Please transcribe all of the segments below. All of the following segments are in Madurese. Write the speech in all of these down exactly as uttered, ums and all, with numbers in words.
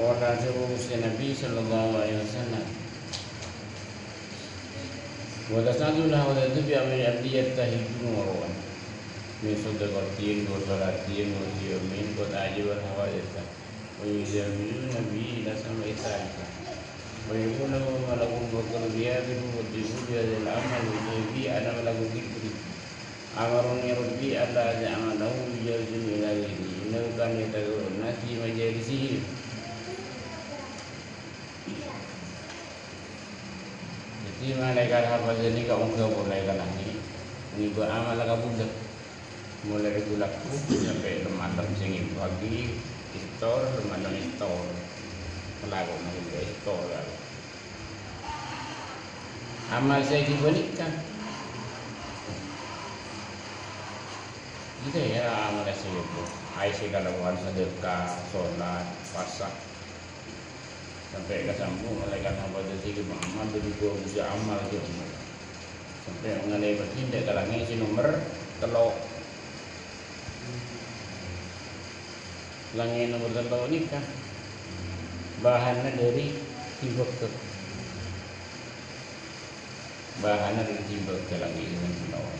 Wala dâbu Ghustè Nabbhi sallallahu alaihi wasallam. Wa tasna'u lahu wa tad'u bi amri abdi yajtahiduna wa ruwan. Min sadaqatin wa salatin wa siyamin wa ta'jilu hawaijahum. Wa yuzamiluna bihi ila sama'i thalithah. Wa yaqulu malakum wa qad biya bihi wa dibu bi hadzal amal wa bi ana malakum dhikri. Amarani Rabbi alla ad'uwa lahu yaj'aluni ila ghairi, innahu kana yatagawwalun nasi majalisihi. Dhâddhi, malaèkat hafaza nèka ongghâ polè ka langngè', ngibâ amal kabulâ. Molaè rabu-labu sampè' lem-malem sè ngibâ'aghi istor, lem-malem istor. Kalakona ngibâ istor, ya. Amal sè èghibâ nèka. Iyâ, ya, amal sè èghibâ. Aè sè kalakon sadhâka, solat, pasa. Sampè' ka sambung malaèkat hafaza sè èghibâ amal, dhâddhi bhâghusâ amal sè ummat. Sampè' ngalèbât nèka ka langngè' sè nomer tello'. Langngè' nomer tello' nèka bahanna dhâri timbâghâ. Bahanna dhâri timbâghâ langngè' sè nomer tello'.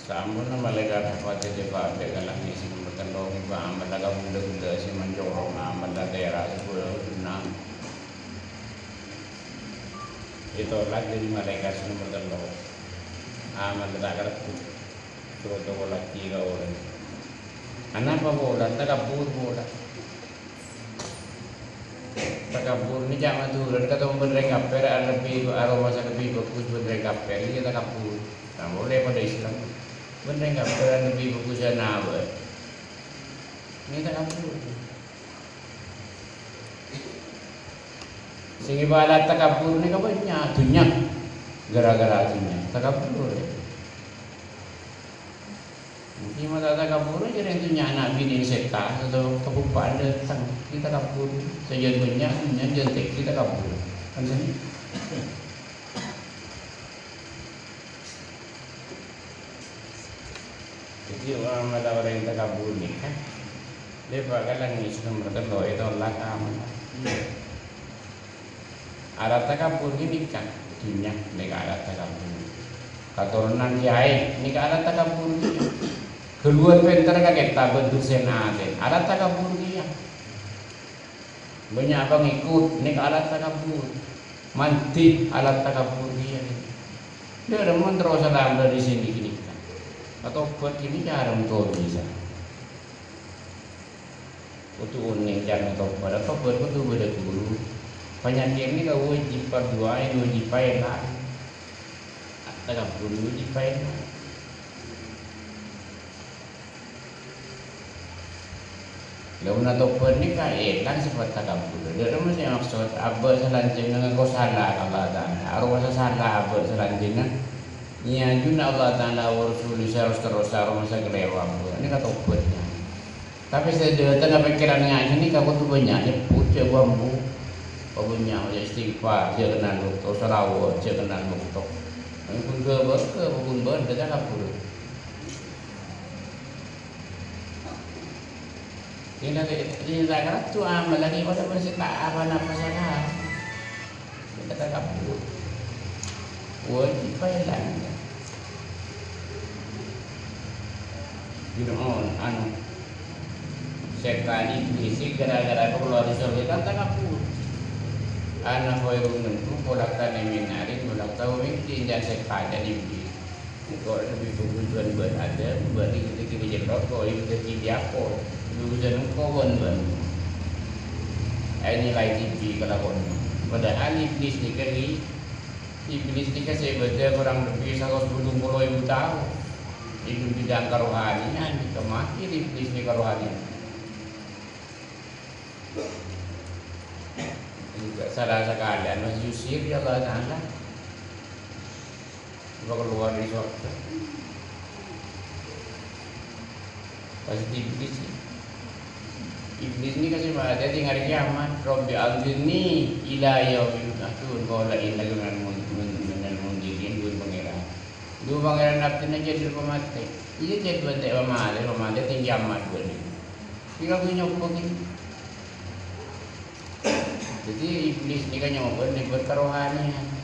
Saamponna malaèkat hafaza sè èpabâlâ ka langngè' sè nomer tello', ngibâ amalla kabulâ-bulâ sè mancorong, amalla tèra' sè bhâghus, ennang. Ètolak dhâri malaèkat sè nomer tello'. Amalla ta' karebbhu. Soro tolak ka orèng. Anapa polana? Takabbur polana. Takabbur nèka ca'na Madhurâ, katong bân rèng kapèr lebbi, aromasa lebbi bhâghus bân rèng kapèr, iyâ takabbur. Nah, molè padâ Islam. Bân rèng kapèr lebbi bhâghus anawa. Nèka takabbur. Sè ngibâ alat takabbur nèka bânnya', dhunnya. Gara-gara dhunnya, takabbur. Mungkin mata takabbur aja rèng dhunnya ana' binè sètan atau kabupaten dâteng. Kita kabur. Sajân bânnya', dhunnya jân tèkkè takabbur. Kan sini? Jadi, orang mata orang yang takabur nih, kan? Dia bakalan ngisi nomor kedua itu lah kamu. Alat takabur ini kan, dhunnya nèka alat takabur. Katoronan kèyaè nèka alat takabur. Ghâlluwân pènter ka kètab bân dusèn atè, alat takabur kèya. Bânnya' pangèkot nèka alat takabur. Mandhi alat takabur kèya. Dâ' remma terro salam dâri sini gini. Atobât gini cara untuk bisa. Kodhu onèng cara tobât, tobât kodhu bâdâ ghuru. Panyakèt nèka wâjib pardu'a, wâjib paèlang. Takabbur wâjib paèlang. Lha, mon atobât nèka èlang sifat takabbur. Dâ' remma sè maksod, abâ' salanjhângnga ngako sala ka Allah Ta'ala. Aromasa sala abâ' salanjhângnga. Nyajuna Allah Ta'ala wa Rasulih sè ros-terros, aromasa kalèro abâ'. Nèka tobât, ya. Tapè sè dâteng ka pèkkèran ngajhi nèka kodhu bânnya' nyebbhut, jhâ' bâ' ambu. Bânnya' maca istighfar, jhâ' kennal bâkto, shalawat, jhâ' kennal bâkto. Pon ghâbâghâ, pon bâdâ takabbur. Sehingga, sehingga karatu amal lagi pada bersih tak apa-apa salah. Kita takabbur. Wâjib paèlang. Fir'aun, anu, sètan Iblis, gara-gara kalowar sorga kan takabbur. Ana khairun minhu khalaqtani min narin wa khalaqtahu min tin, jhâ' sètan, jhâ' Iblis. Engko' lebbi bhâghus bân bâ'na Adam, bâ'na dhâddhi bâjâ loko, lebbi dhâddhi biyako, lebbi bhâghus engko' bân bâ'na. Ayo nilai dhibi' kalakowanna. Padahal Iblis nèka li-, Iblis nèka sè bâdâ korang lebbi satos bâllung polo èbu taon. È bidang karohaniyan, kemahir Iblis nèka rohaniyan. Enggak salah sakalèyan, masih diusir oleh Allah Ta'ala. Coba keluar dari sorga. Pas Iblis, Iblis ini kasih maha jadi hari kiamat. Rabbi anzirni ila yaumi yub'atsun. Qala innaka minal mun-, mun-, minal munzirin, pun pangeran. Lu Pangèran Abdina jhâ' dâri pamatè. Iyâ, jhâ' bâdâ pamatè, pamatè tèng kiamat bânnè. Iyâ, aku nyoba ghi. Dhâddhi, iblis nèka nyoba nèbât karohaniyan.